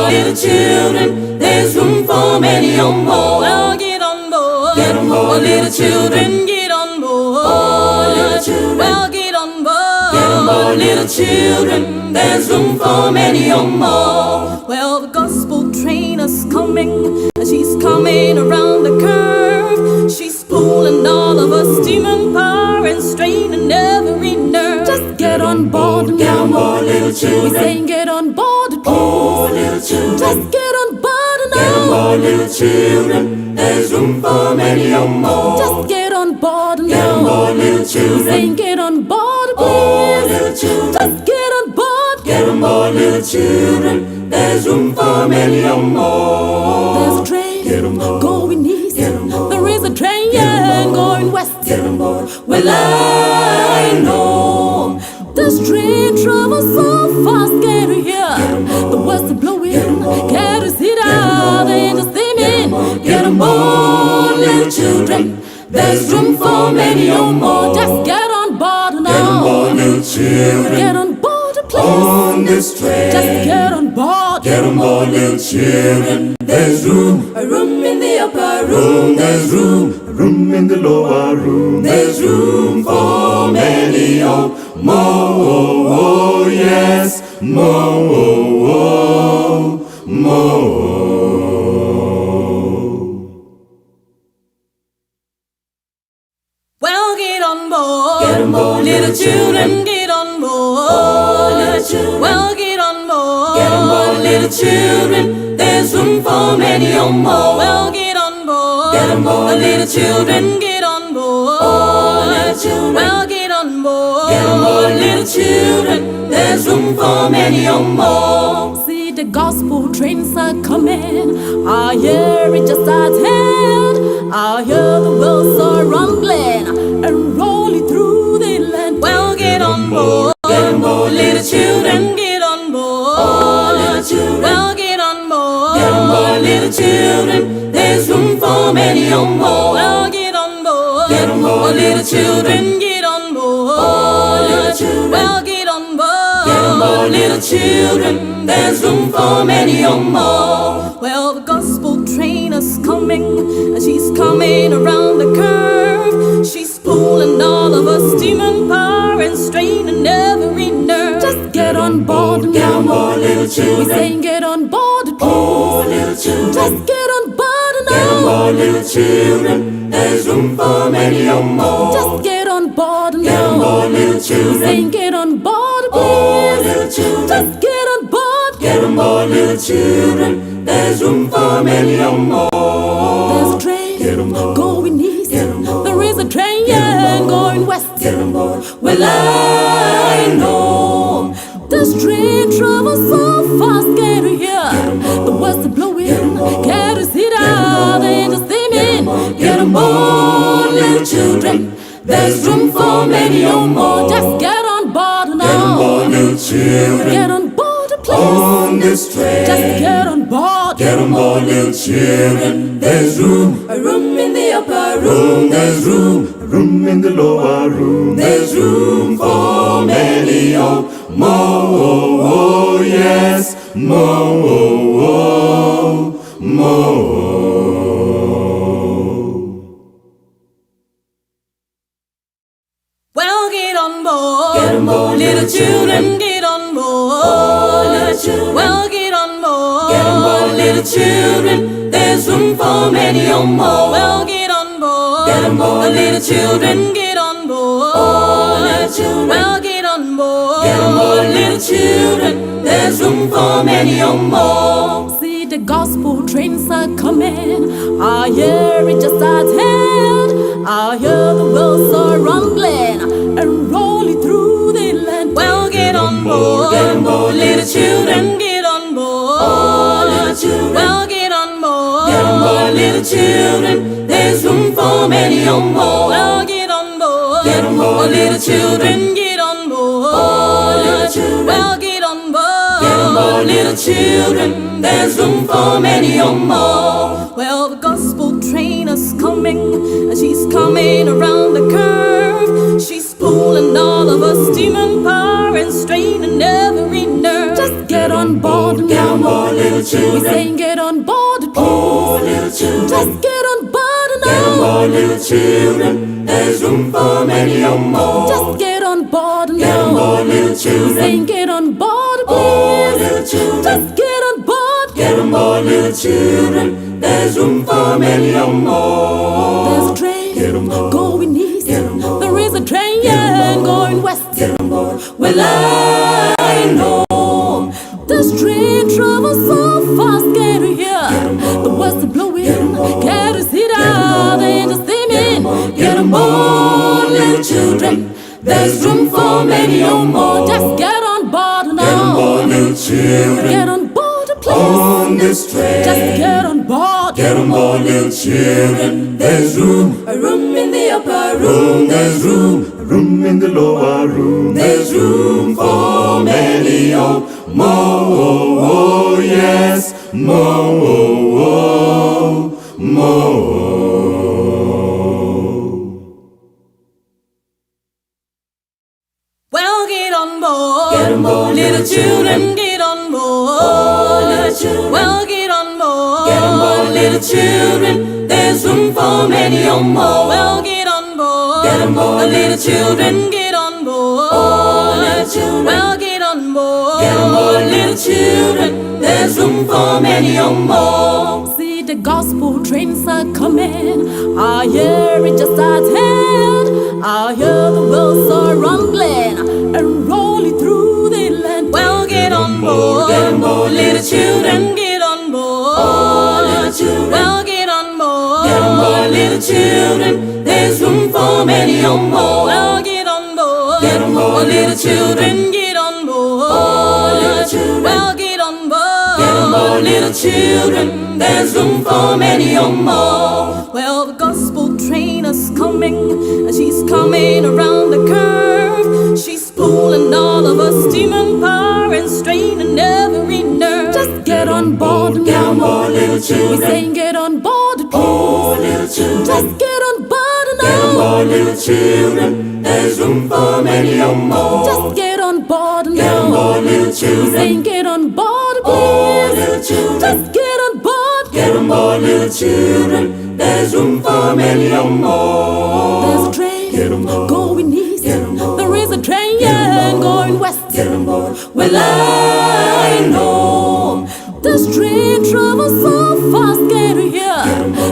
S4: Little children, there's room for many or more. Well, get on board, get on board, little children, get on board. Oh, little children. Well, get on board, get on board, little children, there's room for many or more.
S8: Well, the gospel train is coming, and she's coming around the curve. She's pulling all of us demon power and straining every nerve. Just get on board,
S7: get on board, little children.
S8: We saying get on board, please.
S7: Oh, little children.
S8: Just get on board now.
S7: Get on board, little children. There's room for many or more.
S8: Just get on board now.
S7: Get on board, little children.
S8: We saying get on board, please.
S7: Oh, little children.
S8: Just get on board.
S7: Get on board, little children. There's room for many or more.
S8: There's a train going east. There is a train going west.
S7: Get on board.
S8: Well, I know this train travels so fast. Can you hear the words are blowing? Can you see the angels singing? Get on board, little children. There's room for many or more. Just get on board now.
S7: Get on board, little children.
S8: Get on board, please.
S7: On this train.
S8: Just get on board.
S7: Get on board, little children. There's room.
S8: A room in the upper room.
S7: There's room. A room in the lower room. There's room for many or more. Oh, yes, more, more.
S4: Well, get on board, get on board, little children, get on board.
S7: Oh, little children.
S4: Well, get on board,
S7: get on board, little children. There's room for many or more.
S4: Well, get on board,
S7: get on board,
S4: little children, get on board.
S7: Oh, little children.
S4: Well, get on board,
S7: get on board, little children. There's room for many or more.
S8: See, the gospel trains are coming. I hear it just at hand. I hear the wheels are rumbling and rolling through the land.
S4: Well, get on board,
S7: get on board, little children,
S4: get on board.
S7: Oh, little children.
S4: Well, get on board,
S7: get on board, little children. There's room for many or more.
S4: Well, get on board,
S7: get on board, little children,
S4: get on board.
S7: Oh, little children.
S4: Well, get on board,
S7: get on board, little children. There's room for many or more.
S8: Well, the gospel train is coming, and she's coming around the curve. She's pulling all of us demon power and straining every nerve. Just get on board,
S7: get on board, little children.
S8: We saying get on board, please.
S7: Oh, little children.
S8: Just get on board now.
S7: Get on board, little children. There's room for many or more.
S8: Just get on board now.
S7: Get on board, little children.
S8: We saying get on board, please.
S7: Oh, little children.
S8: Just get on board.
S7: Get on board, little children. There's room for many or more.
S8: There's a train going east. There is a train going west.
S7: Get on board.
S8: Well, I know this train travels so fast. Can you hear the words are blowing? Can you see the angels singing? Get on board, little children. There's room for many or more. Just get on board now.
S7: Get on board, little children.
S8: Get on board, please.
S7: On this train.
S8: Just get on board.
S7: Get on board, little children. There's room.
S8: A room in the upper room.
S7: There's room. A room in the lower room. There's room for many or more. Oh, yes, more, more.
S4: Well, get on board,
S7: get on board,
S4: little children, get on board.
S7: Oh, little children.
S4: Well, get on board,
S7: get on board, little children. There's room for many or more.
S4: Well, get on board,
S7: get on board,
S4: little children, get on board.
S7: Oh, little children.
S4: Well, get on board,
S7: get on board, little children. There's room for many or more.
S8: See, the gospel trains are coming. I hear it just at hand. I hear the wheels are rumbling and rolling through the land. Well, get on board, little children, get on board.
S7: Oh, little children,
S8: well, get on board,
S7: get on board, little children. There's room for many on board.
S8: Well, get on board,
S7: get on board, little children,
S8: get on board.
S7: Oh, little children,
S8: well, get on board,
S7: get on board, little children. There's room for many on board.
S8: Well, the gospel train is coming, and she's coming around the curve. She's pulling all of us demon power and straining every nerve. Just get on board,
S7: get on board, little children.
S8: We saying get on board, please.
S7: Oh, little children.
S8: Just get on board now.
S7: Get on board, little children. There's room for many on board.
S8: Just get on board now.
S7: Get on board, little children.
S8: We saying get on board, please.
S7: Oh, little children.
S8: Just get on board.
S7: Get on board, little children. There's room for many on board.
S8: There's a train going east. There is a train going west.
S7: Get on board.
S8: Well, I know this train travels so fast. Can you hear the words blowing? Can you see the angels singing?
S7: Get on board, little children. There's room for many on board.
S8: Just get on board now.
S7: Get on board, little children.
S8: Get on board, please.
S7: On this train.
S8: Just get on board.
S7: Get on board, little children. There's room,
S8: a room in the upper
S7: room. There's room, a room in the lower room. There's room for many oh, more, oh, yes, more, oh, more.
S8: Well, get on board,
S7: get on board,
S8: little children, get on board.
S7: Oh, little children,
S8: well, get on board,
S7: get on board, little children. There's room for many on board.
S8: Well, get on board,
S7: get on board,
S8: little children, get on board.
S7: Oh, little children,
S8: well, get on board,
S7: get on board, little children. There's room for many on board.
S8: See the gospel trains are coming. I hear it just at hand. I hear the wheels are rumbling and rolling through the land. Well, get on board,
S7: little children,
S8: get on board.
S7: Oh, little children,
S8: well, get on board,
S7: get on board, little children. There's room for many on board.
S8: Well, get on board,
S7: get on board, little children,
S8: get on board.
S7: Oh, little children,
S8: well, get on board,
S7: get on board, little children. There's room for many on board.
S8: Well, the gospel train is coming, and she's coming around the curve. She's pulling all of us demon power and straining every nerve. Just get on board,
S7: get on board, little children.
S8: We saying get on board, please.
S7: Oh, little children.
S8: Just get on board now.
S7: Get on board, little children. There's room for many on board.
S8: Just get on board now.
S7: Get on board, little children.
S8: We saying get on board, please.
S7: Oh, little children.
S8: Just get on board.
S7: Get on board, little children. There's room for many on board.
S8: There's a train going east. There is a train going west.
S7: Get on board.
S8: Well, I know this train travels so fast. Can you hear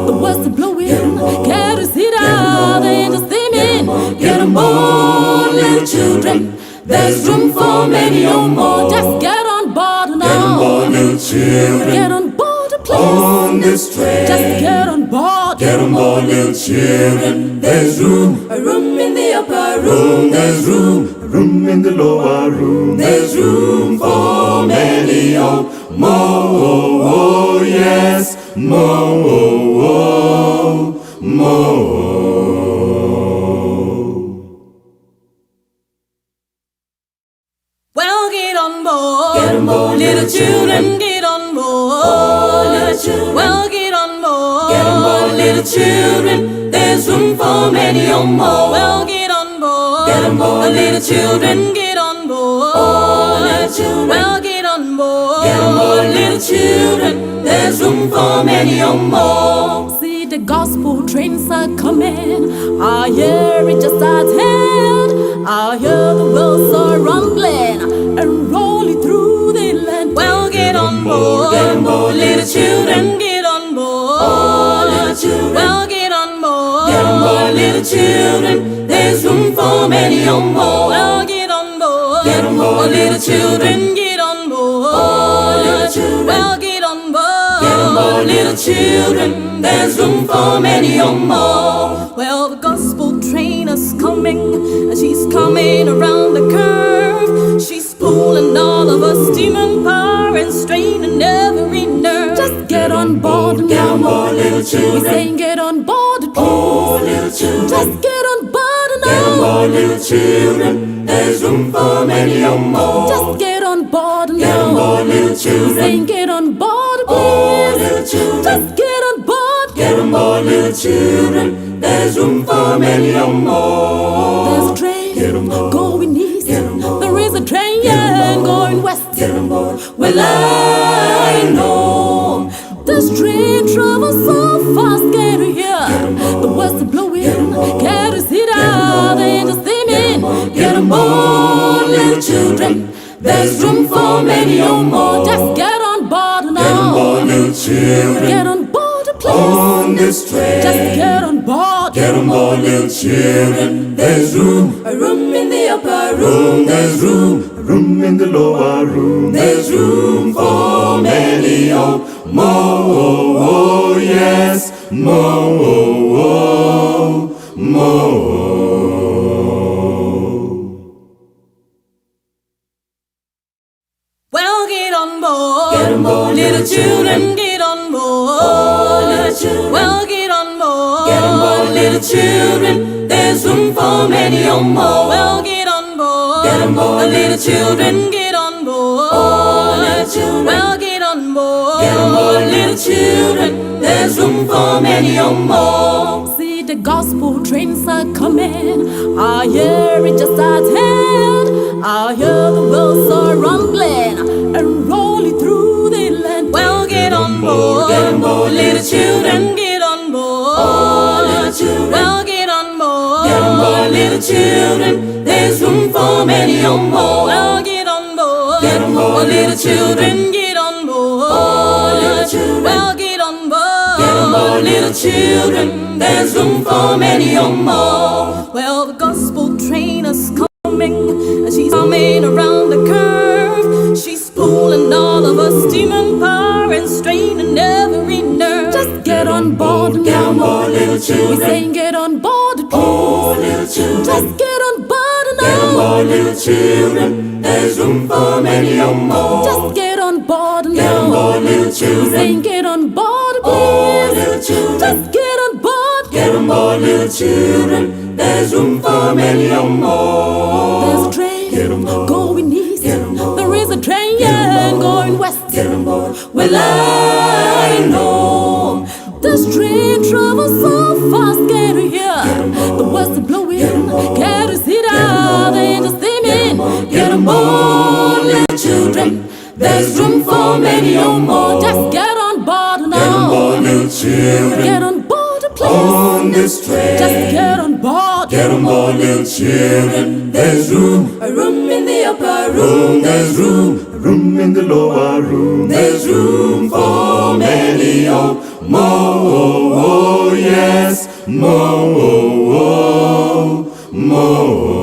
S8: the words blowing? Can you see the angels singing?
S7: Get on board, little children. There's room for many on board.
S8: Just get on board now.
S7: Get on board, little children.
S8: Get on board, please.
S7: On this train.
S8: Just get on board.
S7: Get on board, little children. There's room,
S8: a room in the upper
S7: room. There's room, a room in the lower room. There's room for many oh, more, oh, yes, more, oh, more.
S8: Well, get on board, little children, get on board.
S7: Oh, little children,
S8: well, get on board,
S7: get on board, little children. There's room for many on board.
S8: Well, get on board,
S7: get on board,
S8: little children, get on board.
S7: Oh, little children,
S8: well, get on board,
S7: get on board, little children. There's room for many on board.
S8: See the gospel trains are coming. I hear it just at hand. I hear the wheels are rumbling and rolling through the land. Well, get on board, little children, get on board.
S7: Oh, little children,
S8: well, get on board,
S7: get on board, little children. There's room for many on board.
S8: Well, get on board,
S7: get on board,
S8: little children, get on board.
S7: Oh, little children,
S8: well, get on board, board, little children. There's room for many or more. Well, the gospel train is coming, and she's coming around the curve. She's pulling all of us demon power and straining every nerve.
S4: Just get on board
S7: Get
S4: now.
S7: on board, little
S4: We
S7: children.
S4: saying get on board, please.
S7: Oh, little children.
S4: Just get on board
S7: Get on
S4: now.
S7: board, little children. There's room for many or more.
S4: Just get on board
S7: Get on
S4: now.
S7: board, little
S4: We
S7: children.
S4: saying get on board,
S7: Oh,
S4: please.
S7: little children.
S4: Just get on board.
S7: Get on board, little children. There's room for many or more.
S4: There's a train
S7: Get on board.
S4: going east.
S7: Get on board.
S4: There is a train
S7: Get on board.
S4: going west.
S7: Get on board.
S4: Well, I know this train travels so fast. Can you hear the whistle blowing? Can you see the angels singing?
S7: Get on board, little children. There's room for many or more.
S4: Just get on board
S7: Get on
S4: now.
S7: board, little children.
S4: Get on board, please.
S7: On this train.
S4: Just get on board.
S7: Get on board, little children. There's room,
S8: A room in the upper room.
S7: room, there's room, room in the lower room. There's room for many or more. Oh, yes, more, more.
S8: Well, get on board.
S7: Get on board,
S8: little
S7: little
S8: children.
S7: children.
S8: Get on board.
S7: Oh, little children.
S8: Well, get on board.
S7: Get on board, little children. There's room for many or more.
S8: Well, get on board.
S7: Get on board,
S8: little
S7: little children.
S8: children. Get on board.
S7: Oh, little children.
S8: Well, get on board.
S7: Get on board, little children. There's room for many or more.
S4: See the gospel trains are coming. I hear it just at hand. I hear the wheels are rumbling and rolling through the land.
S8: Well, get on board.
S7: Get on board,
S8: little children. Get on board.
S7: Oh, little children.
S8: Well, get on board.
S7: Get on board, little children. There's room for many or more.
S8: Well, get on board.
S7: Get on board,
S8: little children. Get on board.
S7: Oh, little children.
S8: Well, get on board.
S7: Get on board, little children. There's room for many or more.
S8: Well, the gospel train is coming, and she's coming around the curve. She's pulling all of us demon power and straining every nerve.
S4: Just get on board
S7: Get on
S4: now.
S7: board, little
S4: We
S7: children.
S4: saying get on board,
S7: Oh,
S4: please.
S7: little children.
S4: Just get on board
S7: Get on
S4: now.
S7: board, little children. There's room for many or more.
S4: Just get on board
S7: Get on
S4: now.
S7: board, little
S4: We
S7: children.
S4: saying get on board,
S7: Oh,
S4: please.
S7: little children.
S4: Just get on board.
S7: Get on board, little children. There's room for many or more.
S4: There's a train
S7: Get on board.
S4: going east.
S7: Get on board.
S4: There is a train
S7: Get on board.
S4: going west.
S7: Get on board.
S4: Well, I know this train travels so fast. Can you hear the whistle blowing? Can you see the angels singing?
S7: Get on board, little children. There's room for many or more.
S4: Just get on board
S7: Get on
S4: now.
S7: board, little children.
S4: Get on board, please.
S7: On this train.
S4: Just get on board.
S7: Get on board, little children. There's room,
S8: A room in the upper room.
S7: room, there's room, room in the lower room. There's room for many or more. Oh, yes, more, more.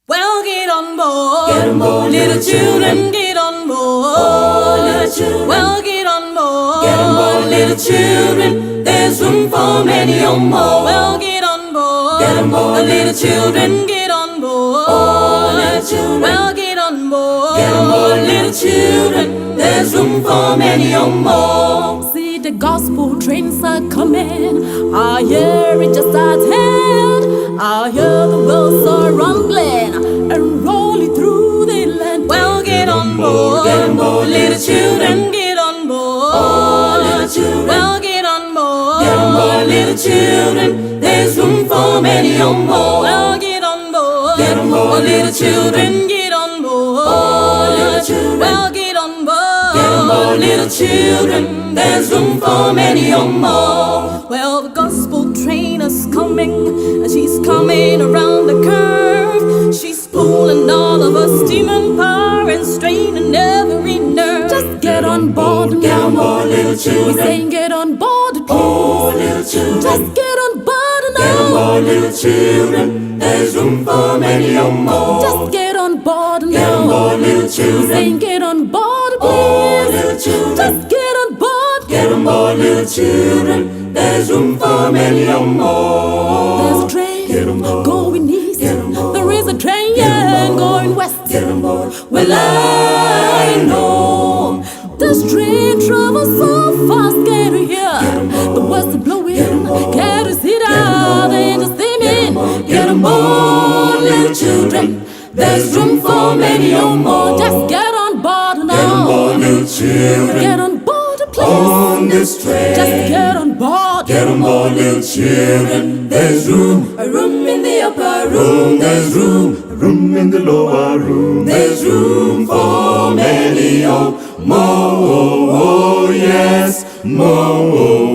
S8: Well, get on board.
S7: Get on board,
S8: little
S7: little children.
S8: children. Get on board.
S7: Oh, little children.
S8: Well, get on board.
S7: Get on board, little children. There's room for many or more.
S8: Well, get on board.
S7: Get on board,
S8: little children. Get on board.
S7: Oh, little children.
S8: Well, get on board.
S7: Get on board, little children. There's room for many or more.
S4: See the gospel trains are coming. I hear it just at hand. I hear the wheels are rumbling and rolling through the land.
S8: Well, get on board.
S7: Get on board,
S8: little children. Get on board.
S7: Oh, little children.
S8: Well, get on board.
S7: Get on board, little children. There's room for many or more.
S8: Well, get on board.
S7: Get on board,
S8: little children. Get on board.
S7: Oh, little children.
S8: Well, get on board.
S7: Get on board, little children. There's room for many or more.
S8: Well, the gospel train is coming, and she's coming around the curve. She's pulling all of us demon power and straining every nerve.
S4: Just get on board
S7: Get on
S4: now.
S7: board, little
S4: We
S7: children.
S4: saying get on board, please.
S7: Oh, little children.
S4: Just get on board
S7: Get on
S4: now.
S7: board, little children. There's room for many or more.
S4: Just get on board
S7: Get on
S4: now.
S7: board, little children.
S8: Saying get on board, please.
S7: Oh, little children.
S8: Just get on board.
S7: Get on board, little children. There's room for many or more.
S8: There's a train
S7: Get on board.
S8: going east.
S7: Get on board.
S8: There is a train
S7: Get on board.
S8: going west.
S7: Get on board.
S8: Well, I know this train travels so fast. Can you hear the whistle blowing? Can you see the angels singing?
S7: Get on board, little children. There's room for many or more.
S8: Just get on board
S7: Get on
S8: now.
S7: board, little children.
S8: Get on board, please.
S7: On this train.
S8: Just get on board.
S7: Get on board, little children. There's room,
S8: A room in the upper room.
S7: room, there's room, room in the lower room. There's room for many or more. Oh, yes, more, more.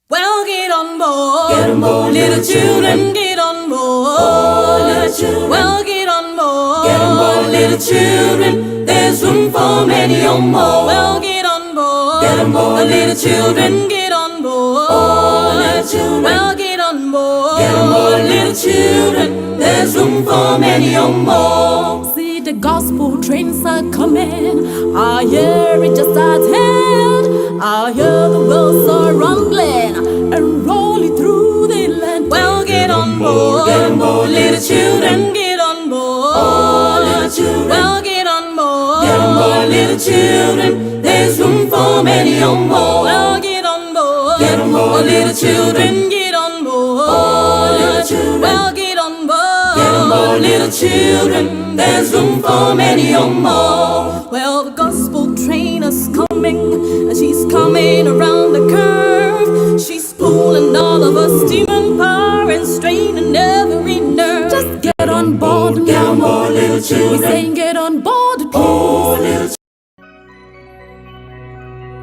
S8: Well, get on board.
S7: Get on board,
S8: little
S7: little children.
S8: children. Get on board.
S7: Oh, little children.
S8: Well, get on board.
S7: Get on board, little children. There's room for many or more.
S8: Well, get on board.
S7: Get on board,
S8: little
S7: little children.
S8: children. Get on board.
S7: Oh, little children.
S8: Well, get on board.
S7: Get on board, little children. There's room for many or more.
S8: See the gospel trains are coming. I hear it just at hand. I hear the wheels are rumbling and rolling through the land. Well, get on board,
S7: get on board,
S8: little children, get on board.
S7: Oh, little children.
S8: Well, get on board,
S7: Get on board, little children. There's room for many or more.
S8: Well, get on board,
S7: Get on board,
S8: little children, get on board.
S7: Oh, little children.
S8: Well, get on board,
S7: Get on board, little children. There's room for many or more.
S8: Well, the gospel train is coming, and she's coming around